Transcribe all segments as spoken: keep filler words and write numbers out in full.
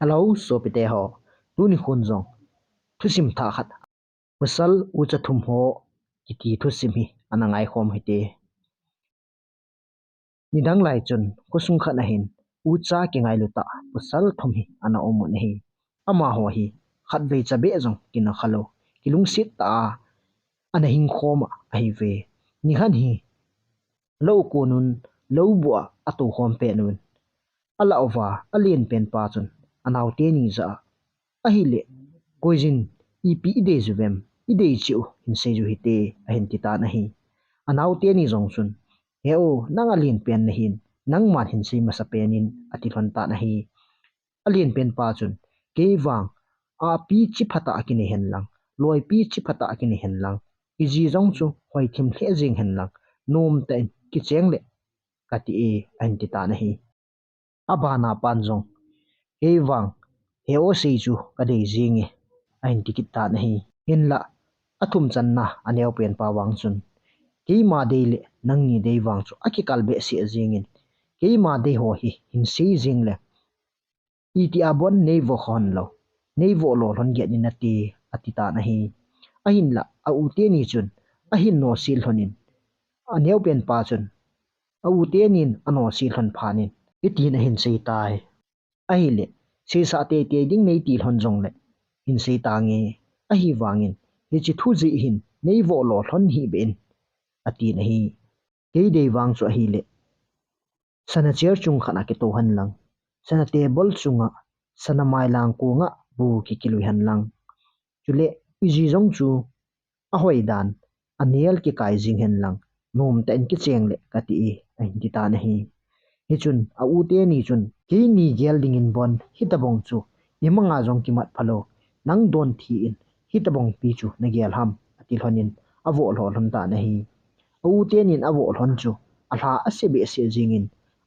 Hello, sopite ho. Tuni khun jong thusim thah khat, pasal ucha thum ho kiti thusim hi ana ngaikhom hite. Nidang lai chun khosung khat ahin ucha kingailu tah pasal thum hi ana um un ahi. Amaho hi khatvei chabeh jong kina khalou, kilungset tah a ana hingkhom ahiuve. Nikhat hi lou konun, lou buh a atou khom pet un, alah uva alen penpa chun anaote ni jah a, "Ahile, koiyin ipi idei jiuvem, idei cheh u hin seiyu hite," ahin titan ahi. Anaote ni jong chun, "He o, nang alen pen nahin, nangman hin sei masapen in," ati lhon tan ahi. Alen penpa chun, "Kei vang api chiphat a kinei henlang, loipi chiphat a kinei henlang, iji jong chu hoithim lheh jeng henlang, nomtah in kicheng le kati e," ahin titan ahi. Abana pan jong, "Kei vang he o sei chu kadei jenge," ahin tikit tan ahi. Hinlah athum channa aneo penpa vang chun, "Keima dei le nangni dei vang chu akikal behseh jengin, keima dei ho hi hin sei jeng le, iti abon neivoh lhon lou, neivoh lou lhon gei in nate," ati tan ahi. Ahinlah aute ni chun ahin nosil lhonin, aneo penpa chun aute nin anosil lhon phat in hitin ahin sei tai. "Ahile, seisah teitei ding neiti lhon jongle hin sei tange, ahivangin hiche thu jeh hin neivoh lou lhon hih beh in," atin ahi. "Kei dei vang chu ahile, sana chair chung khat a kitou henlang, sana table chunga, sana mailang konga bu kikilui henlang, chule iji jong chu ahoidan anel kikai jeng henlang, nomtah in kicheng le kati e," ahin titan ahi. Hichun aute ni chun, "Keini gel dingin bon hitobang chu imanga jong kimat phalou, nang don thi in hitobang pi chu nagel ham," ati lhonin avoh lho lhon tan ahi. Aute nin avoh lhon chu alha ase behseh jengin,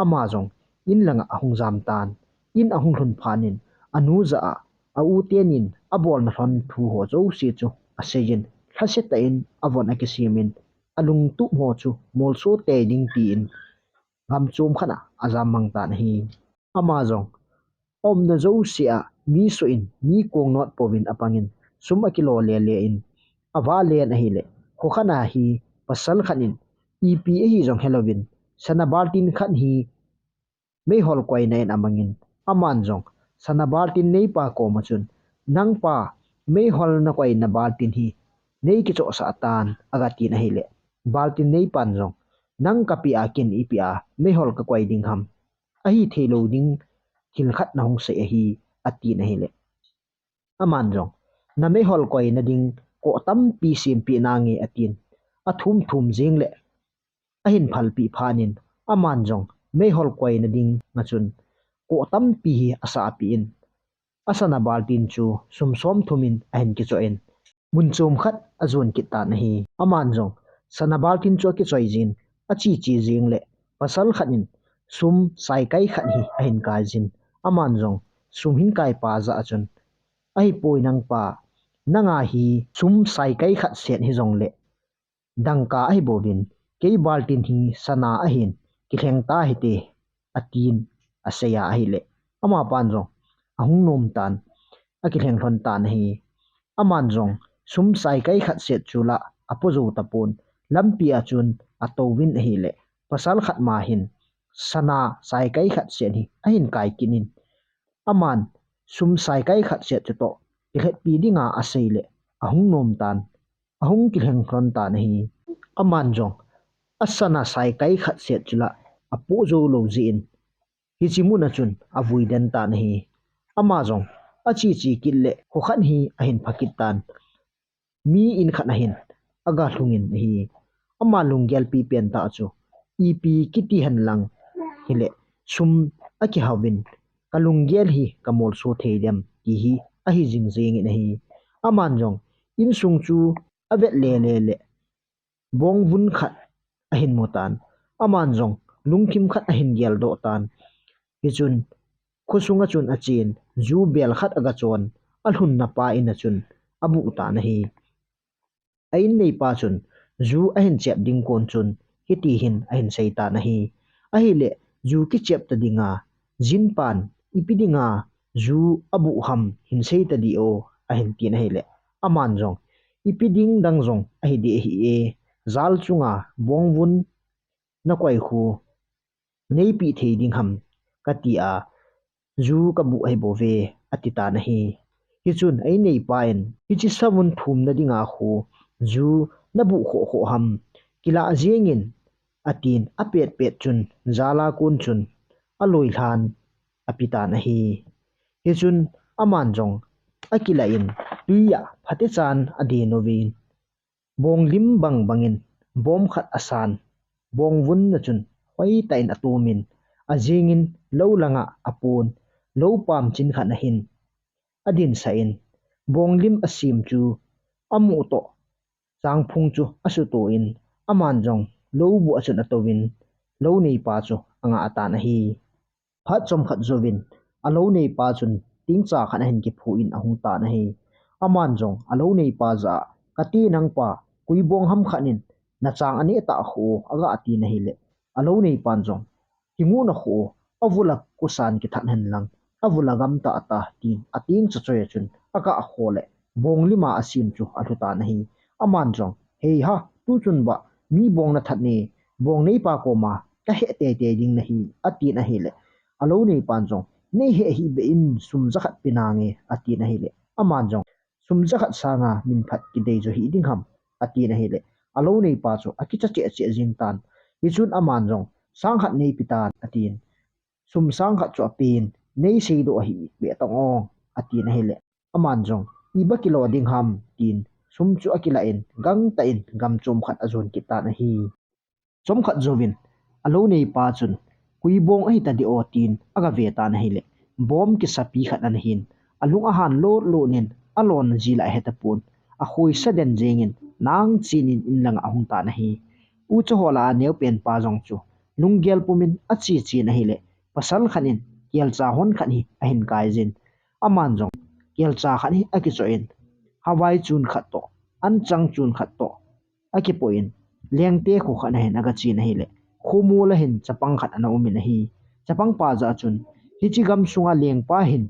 ama jong in langa ahung jam tan. In ahung lhun phat in anu jah a, aute nin abolna lhon thu ho jouse chu aseiyin, lhasetah in avon akisemin, alungtup ho chu molso tei ding tin gam chom khat a ajam mang tan ahi. Ama jong aumna jouse a mi soh in, mi kong not pouvin apangin, sum akilo lele in, avah len ahile, kho khat a hi pasal khat in ipi ahi jong helouvin, sana baltin khat hi meihol koina in amangin, aman jong sana baltin neipa koma chun, "Nangpa, meihol nakoina baltin hi nei kichohsah tan," aga tin ahile, baltin neipan jong, "Nang kapeh a ken ipi a meihol kakoi ding ham? Ahi theilou ding thil khat nahung sei ahi," atin ahile, aman jong, "Na meihol koina ding koh tampi sempeh nange," atin. Athum thum jeng le ahin phalpeh phat in, aman jong meihol koina dinga chun koh tampi hi asahpeh in, asana baltin chu sum som thum in ahin kichoh in, mun chom khat ajon kit tan ahi. Aman jong sana baltin chu akichoi jin, ache che jeng le pasal khat in sum saikai khat hi ahin kai jin, aman jong sum hin kaipa jah a chun, "Ahipoi nangpa, nanga hi sum saikai khat set hijongle dangka ahibouvin, kei baltin hi sana ahin, kilheng tahite," atin asei a ahile, amapan jong ahung nom tan, akilheng lhon tan ahi. Aman jong sum saikai khat set chu la apo jou tapon, lampi a chun atouvin ahile, pasal khat ma hin sana saikai khat set hi ahin kai kit in, aman sum saikai khat set chutoh kilhetpi dinga asei le ahung nom tan, ahung kilheng lhon tan ahi. Aman jong asana saikai khat set chu la apoh jou lou jeh in, hiche mun a chun avui den tan ahi. Ama jong ache che kit le kho khat hi ahin pha kit tan, mi in khat a hin aga lhungin ahi. Ama lunggelpi pen tah chu, "Ipi kiti henlang hile, sum akihauvin, kalunggel hi kamolso thei dem," ti hi ahi jing jengin ahi. Aman jong insung chu avet lele le bongvun khat ahin mu tan. Aman jong lungthim khat ahin geldoh tan. Hichun khosunga chun achen, ju bel khat aga chon, alhunna pa in a chun abuh tan ahi. A in neipa chun ju ahin chep ding kon chun hiti hin ahin sei tan ahi. Ahile, ju kichep ta dinga jinpan ipi dinga ju abuh ham hin sei tadih o, ahin tin ahile. Aman jong, ipi ding dang jong ahi deh hih e, jal chunga bongvun nakoi khu neipeh thei ding ham, kati a, ju kabuh ahi bouve, ati tan ahi. Hichun a inneipa in, hiche savun thumna dinga khu ju nabuh khoh khoh ham, kilah jengin, atin apet pet chun jal a kon chun aloilhan ape tan ahi. Hichun aman jong akilah in tui a phatechan aden uvin, bonglim bang bangin bom khat asan, bongvun na chun hoitah in atumin, ajingin lou langa apon, lou pam chin khat ahin adinsah in, bonglim asem chu amu toh, changphung chu asuto in, aman jong lou buh a chun atouvin, lou neipa chu angah tan ahi. Phat chomkhat jouvin, alou neipa chun tingcha khat ahin kiphu in ahung tan ahi. Aman jong alou neipa jah a, kati nangpa, koi bong ham khat in nachang aneh tah khu, aga tin ahile. Alou neipan jong, kimuhna khu, avul a kosan kithat hen lang, avul a gam tah tah, tin ating chachoi a chun aga kho le, bonglim a asem chu alhu tan ahi. Aman jong, hei ha, tuchun bah mi bong nathat ne, bong neipa koma kahe teitei ding nahi, atin ahile. Alou neipan jong, nei he hih beh in sum jakhat pe nange, atin ahile. Aman jong, sum jakhat sanga minphat kidei jo hih ding ham, atin ahile. Alou neipa chu akicha cheh cheh jing tan. Hichun aman jong, sang khat neipe tan, atin. Sum sang khat chu apen, nei seidoh ahih beh tong o, atin ahile. Aman jong, iba kilo ding ham, tin sum chu akilah in, gangtah in gam chom khat ajon kit tan ahi. Chomkhat jouvin, alou neipa chun, koi bong ahi tadih o, tin aga ve tan ahile, bom kisapi khat ana hin, alung ahan lot lot in, alon ji lah ahe tapon, akhoisa den jengin, nang chen in in langa ahung tan ahi. Ucha ho lah a neopen pa jong chu, lunggel pumin ache chen ahile, pasal khat in kelcha hon khat hi ahin kai jin. Aman jong kelcha khat hi akichoh in, havai chun khat toh, anchang chun khat toh akipoh in, lengte kho khat ahin aga chen ahile, khomol a hin chapang khat ana um in ahi. Chapang pa jah a chun, hiche gam sunga lengpa hin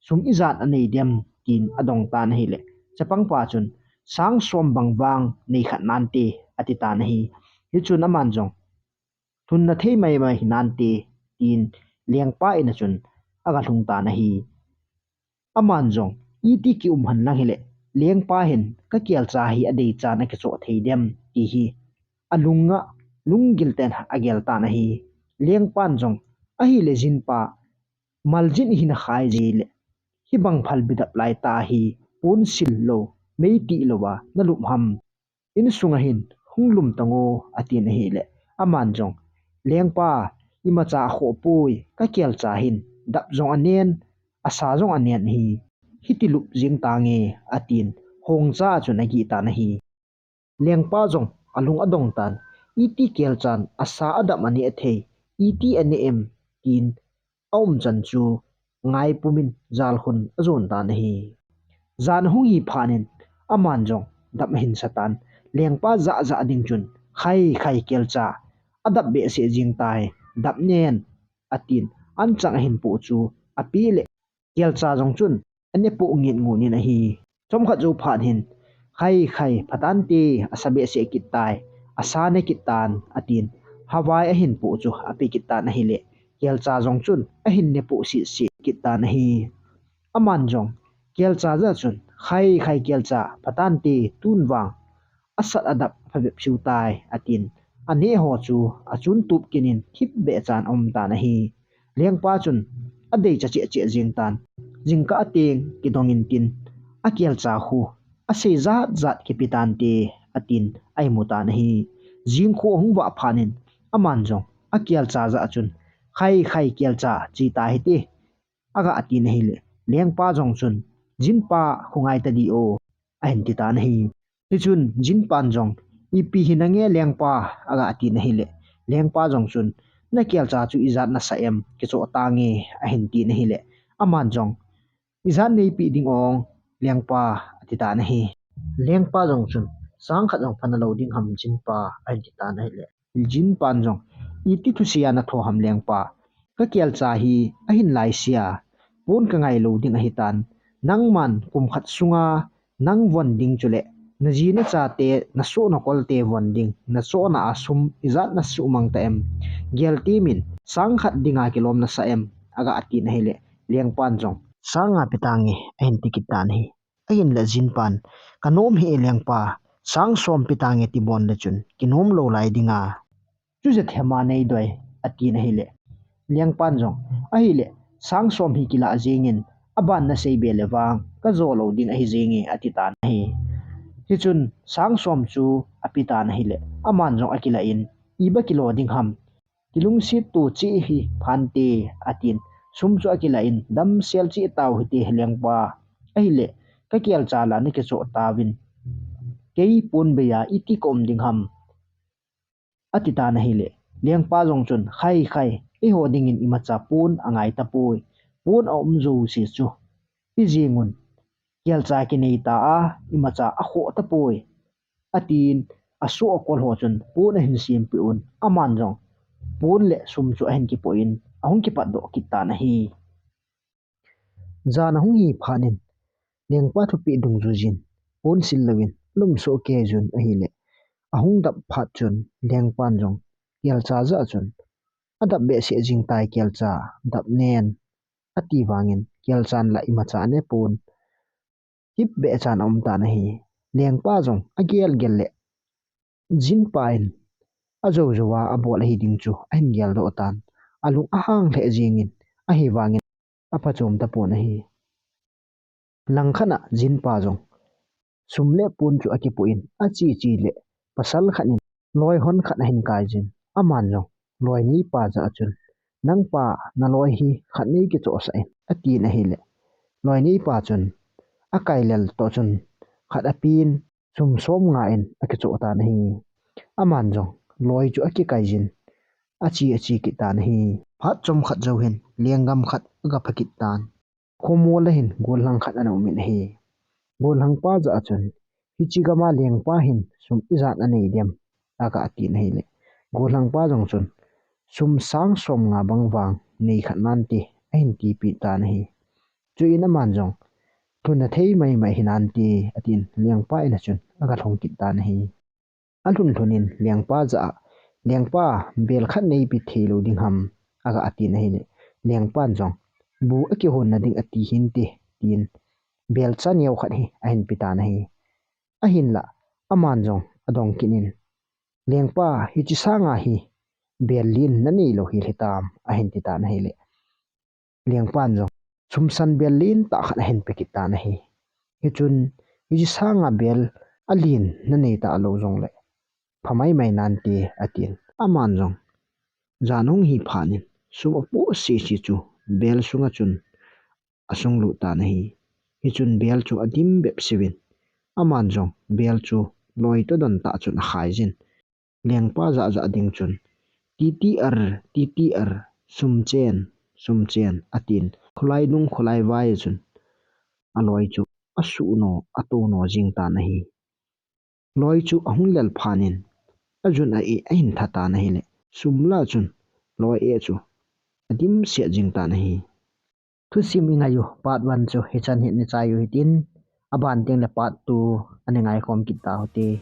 sum ijat anei dem, tin adong tan ahile, chapang pa chun, sang som bang vang nei khat nante, ati tan ahi. Hichun aman jong, thunna thei mai mai hi nante, tin lengpa in a chun aga lhung tan ahi. Aman jong, iti kium hen lang hile, lengpa hin ka kelcha hi adei chan akichoh thei dem, ti hi alunga lunggil tah in agel tan ahi. Lengpan jong, ahile jinpa, maljin hi nakhai jeh le, hibang phalbi dap lai tah hi, ponsil lou, mei tih lou a nalup ham. Insunga hin hung lum tan o, atin ahile, aman jong, lengpa, imacha akhoh poi, ka kelcha hin dap jong anen, asa jong anen ahi, hiti lup jing tange, atin, hongcha a chun agih tan ahi. Lengpa jong alung adong tan, iti kelchan asa adap aneh thei, iti aneh em, tin, aumchan chu ngai pumin jalkhun ajon tan ahi. Jan ahung hi phat in aman jong dap ahin sa tan, lengpa jah jah ding chun, khai khai kelcha adap behseh jing tai, dap nen, atin, anchang ahin poh chu ape le, kelcha jong chun ane poh nget ngut in ahi. Chomkhat jou phat hin, khai khai, phatante, asa behseh kit tai, asa ne kit tan, atin, havai ahin poh chu ape kit tan ahile, kelcha jong chun ahin ne poh seh seh kit tan ahi. Aman jong, kelcha jah a chun, khai khai kelcha, phatante, tun vang asat adap phabep seh tai, atin, aneh ho chu achun tup kit in thip beh chan aum tan ahi. Lengpa chun adei cha cheh cheh jing tan. Jingkah a teng kidong intin, akelcha khu asei jat jat kipe tante, atin, aimu tan ahi. Jingkah ahung vah phat in aman jong akelcha jah a chun, khai khai kelcha, che ta hite, aga tin ahile, lengpa jong chun, jinpa, khu ngai ta di o, ahin ti tan ahi. Hichun jinpan jong, ipi hi nange lengpa, aga tin ahile, lengpa jong chun, na kelcha chu ijat nasa em, kichoh tange, ahin tin ahile, aman jong, ijat neipe ding ong, lengpa, ati tan ahi. Lengpa jong chun, sang khat jong pha nalou ding ham jinpa, ahin ti tan ahile, jinpan jong, iti thusei a natho ham lengpa, ka kelcha hi ahin laisea, pon kangai lou ding ahitan. Nangman kum khat sunga nang von ding chuleh naji nachate, nasoh nakolte von ding, nachohna a sum ijat nasuhmang ta em? Gel temin sang khat dinga kilom nasah em? Aga tin ahileh, lengpan jong, sang nga pe tange, ahin ti kit tan ahi. Ahinla jinpan, kanom hih e lengpa, sang som pe tange ti bon le chun kinom lou lai dinga. Chujet hema neidoi, atin ahileh, lengpan jong, ahileh, sang som hi kilah jengin, aban nasei be le vang kajo lou ding ahi jenge, ati tan ahi. Hichun sang som chu ape tan ahileh, aman jong akilah in, iba kilo ding ham, kilungset to cheh hi phante, atin, sum chu akilah in, damsel cheh tau hite lengpa, ahileh, kakelcha la nakichoh tauvin, kei pon beiya iti kaum ding ham, ati tan ahileh, lengpa jong chun, khai khai, eiho dingin imacha pon angai tapoi, pon aum jouse chu pi jengun, kelcha kinei ta a, imacha akhoh tapoi, atin, asoh akol ho chun pon ahin sempeh un, aman jong pon le sum chu ahin kipoh in, ahung kipatdoh kit tan ahi. Jan ahung hi phat in, lengpa thupeh dungjui jin, pon sil louvin, alum soh kei jun ahileh, ahung dap phat chun, lengpan jong, kelcha jah a chun, adap behseh jing tai kelcha, dap nen, ati vangin, kelchan la imacha ane pon, hip behchan aum tan ahi. Lengpa jong, agel gel leh, jinpa in, ajou jouva abol ahi ding chu, ahin geldoh tan. Alung ahang lheh jengin, ahivangin, aphachom tapon ahi. Langkhat a jinpa jong, sum le pon chu akipoh in, ache che leh, pasal khat in, loi hon khat ahin kai jin, aman jong, loi neipa jah a chun, nangpa, naloi hi khat nei kichohsah in, atin ahileh, loi neipa chun, akai lel toh chun, khat apen, sum som nga in akichoh tan ahi. Aman jong, loi chu akikai jin, ache ache kit tan ahi. Phat chomkhat jou hin, lenggam khat aga pha kit tan. Khomol a hin gollhang khat ana um in ahi. Gollhangpa jah a chun, hiche gam a lengpa hin sum ijat anei dem, aga tin ahileh, gollhangpa jong chun, sum sang som nga bang vang nei khat nante, ahin tipeh tan ahi. Chuin aman jong, lhunna thei maimai hinante, atin lengpa in a chun aga lhung kit tan ahi. Alhun lhun in lengpa jah a, lengpa, bel khat neipe thei lou ding ham, aga tin ahileh, lengpan jong, bu akihonna ding ati hinte, tin, belcha neo khat hi ahin pe tan ahi. Ahinla, aman jong adong kit in, lengpa, hiche sanga hi bel len nanei lou hel hitam, ahin ti tan ahileh, lengpan jong, sum san bel lentah khat ahin pe kit tan ahi. Hichun, hiche sanga bel alen nanei talou jongleh, pha maimai nante, atin. Aman jong, jan ahung hi phat in, sum apoh sese chu, bel sunga chun asunglut tan ahi. Hichun bel chu adim bep seuvin, aman jong bel chu loi toh don tah chun akhai jin, lengpa jah jah ding chun, T T R, T T R, sum chen, sum chen, atin, kholai nung kholai vai a chun, aloi chu asuh no, ato no jing tan ahi. Loi chu ahung lel phat in, ajun a-eh ahin tha tan ahileh, sum lah chun, loi eh chu adimset jing tan ahi. Thusim ingai u part one chu hichan hin neichai u hitin, aban tengle part two ana ngaikhom kit tau hite.